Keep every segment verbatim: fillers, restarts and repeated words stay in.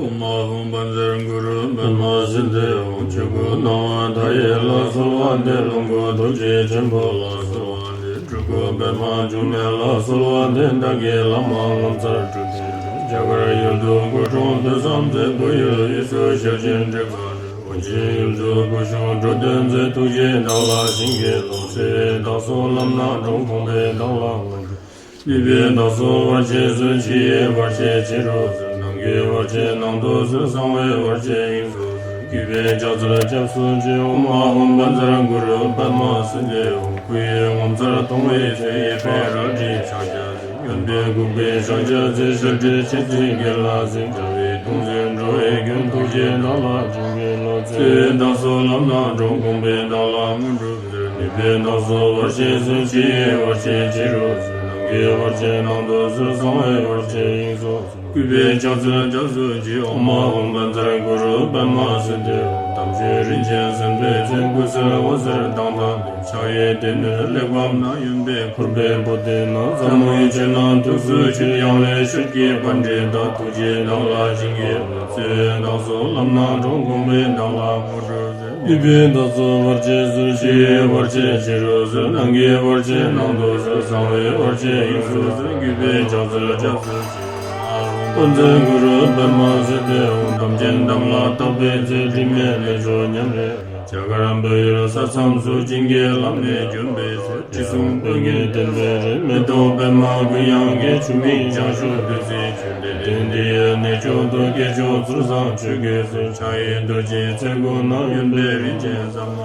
ཨོཾ་ཨཱཿཧཱུྃ་བཛྲ་གུ་རུ་པདྨ་སིདྡྷི་ཧཱུྃ། ཆོས་སྐུ་སྣང་བ་མཐའ་ཡས་ལ་གསོལ་བ་འདེབས། ལོངས་སྐུ་རྡོ་རྗེ་ཆེན་པོ་ལ་གསོལ་བ་འདེབས། སྤྲུལ་སྐུ་པདྨ་འབྱུང་གནས་ལ་གསོལ་བ་འདེབས། བདག་གི་བླ་མ་ངོ་མཚར་སྤྲུལ་པའི་སྤྲུལ། རྒྱ་གར་ཡུལ་དུ་སྐུ་འཁྲུངས་དུས་བཟང་མཛད། བོད་ཡུལ་དབུས་སུ་ཞལ་བྱོན་དྲེགས་པ་འདུལ། ཝེ་ཆེན་ཡུལ་དུ་སྐུ་བཞུགས་འགྲོ་དོན་མཛད། ཐུགས་རྗེས་བདག་ལ་བྱིན་གྱིས་རློབས། བརྩེ་བས་བདག་སོགས་ལམ་སྣ་དྲོངས། དགོངས་པས་བདག་ལ་དངོས་གྲུབ། ནུས་པས་བདག་སོགས་བར་ཆད་སོལ། ཕྱི་ཡི་བར་ཆད་ཕྱི་རུ་སོལ། ནང་གི་བར་ཆད་ནང་དུ་སོལ། གསང་བའི་བར་ཆད་དབྱིངས་སུ་སོལ། གུས་པས་ཕྱག་འཚལ་སྐྱབས་སུ་མཆི། ཨོཾ་ཨཱཿཧཱུྃ་བཛྲ་གུ་རུ་པདྨ་སིདྡྷི་ཧཱུྃ། སྐུ་ཡི་ངོ་མཚར་མཐོང་བའི་ཚེ། གཡས་པས་རལ་གྲིའི་ཕྱག་རྒྱ་མཛད། གཡོན་པས་འགུགས་པའི་ཕྱག་རྒྱ་མཛད། ཞལ་བགྲད་མཆེ་གཙིགས་གྱེན་ལ་གཟིགས། དགྲ་བོའི་གདུང་འཛིན་འགྲོ་བའི་མགོན། ཐུགས་རྗེས་བདག་ལ་བྱིན་གྱིས་རློབས། བརྩེ་བས་བདག་སོགས་ལམ་སྣ་དྲོངས། དགོངས་པས་བདག་ལ་དངོས་གྲུབ། ནུས་པས་བདག་སོགས་བར་ཆད་སོལ། ཕྱི་ཡི་བར་ཆད་ཕྱི་རུ་སོལ། ནང་གི་བར་ཆད་ནང་དུ་སོལ། གསང་བའི་བར་ཆད་དབྱིངས་སུ་སོལ། གུས་པས་ཕྱག་འཚལ་སྐྱབས་སུ་མཆི། ཨོཾ་ཨཱཿཧཱུྃ་བཛྲ་གུ་རུ་པདྨ་སིདྡྷི་ཧཱུྃ། དམ་ཆོས་རིན་ཆེན་གསེར་མདོག་ཅན། སྐུ་གསལ་འོད་ཟེར་མདངས་དང་ལྡན། ཕྱག་གཡས་སྡེ་སྣོད་གླེགས་བམ་བསྣམས། གཡོན་པས་ཕུར་པའི་པུ་སྟི་བསྣམས། ཟབ་མོའི་ཆོས་རྣམས་ཐུགས་སུ་ཆུད། ཡང་ལེ་ཤོད་ཀྱི་པཎྜི་ཏ། ཐུགས་རྗེས་བདག་ལ་བྱིན་གྱིས་རློབས། བརྩེ་བས་བདག་སོགས་ལམ་སྣ་དྲོངས། དགོངས་པས་བདག་ལ་དངོས་གྲུབ། ནུས་པས་བདག་སོགས་བར་ཆད་སོལ། ཕྱི་ཡི་བར་ཆད་ཕྱི་རུ་སོལ། ནང་གི་བར་ཆད་ནང་དུ་སོལ། གསང་བའི་བར་ཆད་དབྱིངས་སུ་སོལ། གུས་པས་ཕྱག་འཚལ་སྐྱབས་སུ་མཆི། ཨོཾ་ཨཱཿཧཱུྃ་བཛྲ་གུ་རུ་པདྨ་སིདྡྷི་ཧཱུྃ། དམ་ཅན་དམ་ལ་བཏགས་པའི་ཚེ། དྲི་མེད་ལས་མཆོག་ཉམས་རེ་རེ། རྒྱ་གར་བོད་ཡུལ་ས་མཚམས་སུ། བྱིན་གྱིས་བརླབས་ནས་བྱོན་པའི་ཚེ། དྲི་བསུང་སྤོས་ངད་ལྡན་པའི་རི། མེ་ཏོག་པདྨ་དགུན་ཡང་རྒྱས། ཆུ་མིག་བྱང་ཕྱོགས་བདུད་རྩིའི་ཆུ་འདི། དེང་འདི་ཡི་གནས་མཆོག་ཏུ། སྐྱེས་མཆོག་ཚུལ་བཟང་ཆོས་ཀྱི་སྲོལ། ཕྱག་གཡས་རྡོ་རྗེ་ཚེ་སྒོ་ནས། གཡོན་པས་རིན་ཆེན་ཟ་མ་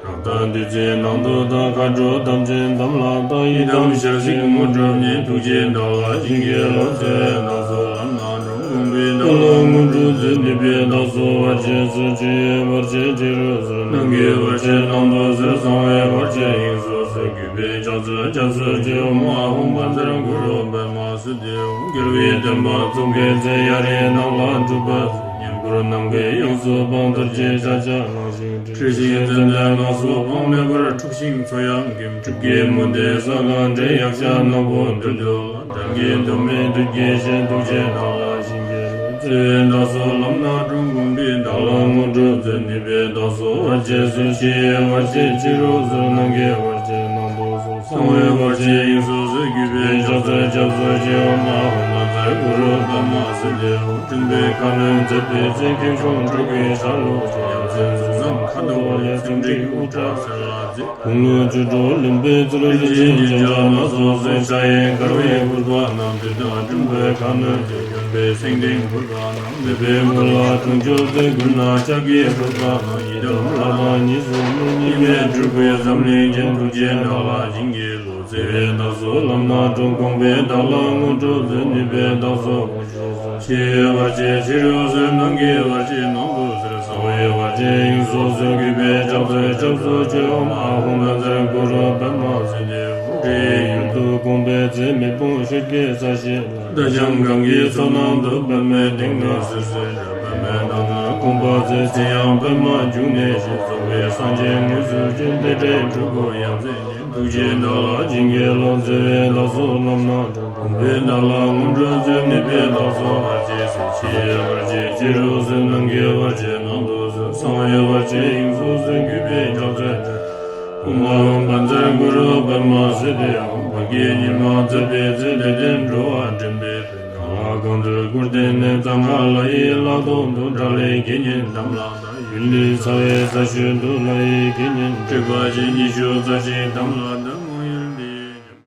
རཀྟ་བདུད་རྩི་ནང་དུ་དག། མཁའ་འགྲོ་དམ་ཅན་དམ་ལ་བཏགས། ཡི་དམ་ཞལ་གཟིགས་དངོས་གྲུབ་བརྙེས། ཐུགས་རྗེས་བདག་ལ་བྱིན་གྱིས་རློབས། བརྩེ་བས་བདག་སོགས་ལམ་སྣ་དྲོངས། དགོངས་པས་བདག་ལ་དངོས་གྲུབ་སྩོལ། ནུས་པས་བདག་སོགས་བར་ཆད་སོལ། ཕྱི་ཡི་བར་ཆད་ཕྱི་རུ་སོལ། ནང་གི་བར་ཆད་ནང་དུ་སོལ། གསང་བའི་བར་ཆད་དབྱིངས་སུ་སོལ། གུས་པས་ཕྱག་འཚལ་སྐྱབས་སུ་མཆི། ཨོཾ་ཨཱཿཧཱུྃ་བཛྲ་གུ་རུ་པདྨ་སིདྡྷི་ཧཱུྃ། རྒྱལ་བའི་བསྟན་པ་བཙུགས་པའི་ཚེ། ཡ་རབས་ནགས་ལ་སྒྲུབ་པ་མཛད། བསྙེན་བཀུར་ནམ་མཁའི་དབྱིངས་སུ་འབངས། རྡོ་རྗེ་ཕྱག་རྒྱ་གླིང་བཞེངས་ཏེ། འཁྲུལ་ཞིག་ཙན་དན་ནགས་སུ་འཕངས། མེ་འབར་འཁྲུགས་ཤིང་མཚོ་ཡང་འགེམས། སྲིབ་ཀྱི་མུ་སྟེགས་ས་གང་བསྒྲལ། ཡཀྴ་ནག་པོ་བདུད་འདུལ་བ། འགྲམ་གྱི་དོན་མེད་བདུད་ཀྱི་གཤེད། ཐུགས་རྗེས་བདག་ལ་བྱིན་གྱིས་རློབས། བརྩེ་བས་བདག་སོགས་ལམ་སྣ་དྲོངས། དགོངས་པས་བདག་ལ་དངོས་གྲུབ་སྩོལ། ནུས་པས་བདག་སོགས་བར་ཆད་སོལ། ཕྱི་ཡི་བར་ཆད་ཕྱི་རུ་སོལ། ནང་གི་བར་ཆད་ནང་དུ་སོལ། གསང་བའི་བར་ཆད་དབྱིངས་སུ་སོལ། གུས་པས་ཕྱག་འཚལ་སྐྱབས་སུ་མཆི། ཨོཾ་ཨཱཿཧཱུྃ་བཛྲ་གུ་རུ་པདྨ་སིདྡྷི་ཧཱུྃ། འགྲིམ་པའི་ཁ་གནོན་མཛད་པའི་ཚེ། ཁེངས་སྐྱུང་ཁྲོ་གུའི་ཆ་ལུགས་ཅན། ཡ་མཚན་གཟུགས་བཟང་ཁ་དོག་ལེགས། ཚེམས་དྲེག་དབུ་སྐྲ་སེར་ལ་མཛེས། དགུང་ལོ་བཅུ་དྲུག་ལོན་པའི་ཚེ། རིན་ཆེན་རྒྱན་ཆ་སྣ་ཚོགས་གསོལ། ཕྱག་གཡས་འཁར་བའི་ཕུར་པ་བསྣམས། བདུད་དང་འགྲིམ་པའི་ཁ་གནོན་མཛད། གཡོན་པས་སེང་ལྡེང་ཕུར་པ་བསྣམས། མེ་འབར་འོད་ལ་དུང་ཕྱུར་མཛད། མགུལ་ན་ལྕགས་ཀྱི་ཕུར་པ་བསྣམས། ཡི་དམ་ལྷ་དང་གཉིས་སུ་མེད། གཉིས་མེད་སྤྲུལ་སྐུའི་འཛམ་གླིང་རྒྱན། ཐུགས་རྗེས་བདག་ལ་བྱིན་གྱིས་རློབས། བརྩེ་བས་བདག་སོགས་ལམ་སྣ་དྲོངས། དགོངས་པས་བདག་ལ་དངོས་གྲུབ་སྩོལ། ནུས་པས་བདག་སོགས་བར་ཆད་སོལ། ཕྱི་ཡི་བར་ཆད་ཕྱི་རུ་སོལ། ནང་གི་བར་ཆད་ནང་དུ་སོལ། གསང་བའི་བར་ཆད་དབྱིངས་སུ་སོལ། གུས་པས་ཕྱག་འཚལ་སྐྱབས་སུ་མཆི། ཨོཾ་ཨཱཿཧཱུྃ་བཛྲ་གུ་རུ་པདྨ་སིདྡྷི་ཧཱུྃ། འདྲེ་ཡི་ཡུལ་དུ་དགོངས་པའི་ཚེ། མེ་དཔུང་ཤོད་ཀྱི་ས་གཞི་ལ། རྟ་རྐྱང་སྒང་གི་མཚོ་ནང་དུ། པདྨའི་སྟེང་ན་སིལ་སིལ་འབབ། པདྨའི་ནང་ན་དགོངས་པ་མཛད། ཚེ་ཡང་པདྨ་འབྱུང་གནས་བཞེངས། རྫོགས་པའི་སངས་རྒྱས་དངོས་སུ་བྱོན། རྟེན་འབྲེལ་འགྲུབ་པོ་ཡ་མཚན་ཅན། ཐུགས་རྗེས་བདག་ལ་བྱིན་གྱིས་རློབས། བརྩེ་བས་བདག་སོགས་ལམ་སྣ་དྲོངས། དགོངས་པས་བདག་ལ་དངོས་གྲུབ་སྩོལ། ནུས་པས་བདག་སོགས་བར་ཆད་སོལ། ཕྱི་ཡི་བར་ཆད་ཕྱི་རུ་སོལ། ནང་གི་བར་ཆད་ནང་དུ་སོལ། གསང་བའི་བར་ཆད་དབྱིངས་སུ་སོལ། གུས་པས་ཕྱག་འཚལ་ཏེ། ཨོཾ་ཨཱཿཧཱུྃ་བཛྲ་གུ་རུ་པདྨ་སིདྡྷི་ཧཱུྃ། བར་གྱི་ཉི་མ་མཛད་པའི་ཚེ། ལེགས་ལྡན་འགྲོ་བ་འདྲེན་པའི་དཔལ། གང་ལ་གང་འདུལ་སྐུར་བསྟན་ནས། གཙང་ཁ་ལ་ཡི་ལ་ཐོག་ཏུ། དགྲ་ལྷའི་དགེ་བསྙེན་དམ་ལ་བཏགས། ཡུལ་ལི་ཚ་བའི་ས་ཤོད་དུ། ལྷ་ཡི་དགེ་བསྙེན་ཁྲི་པ་ཆེན་ཉི་ཤུ་རྩ་གཅིག་དམ་ལ་བཏགས།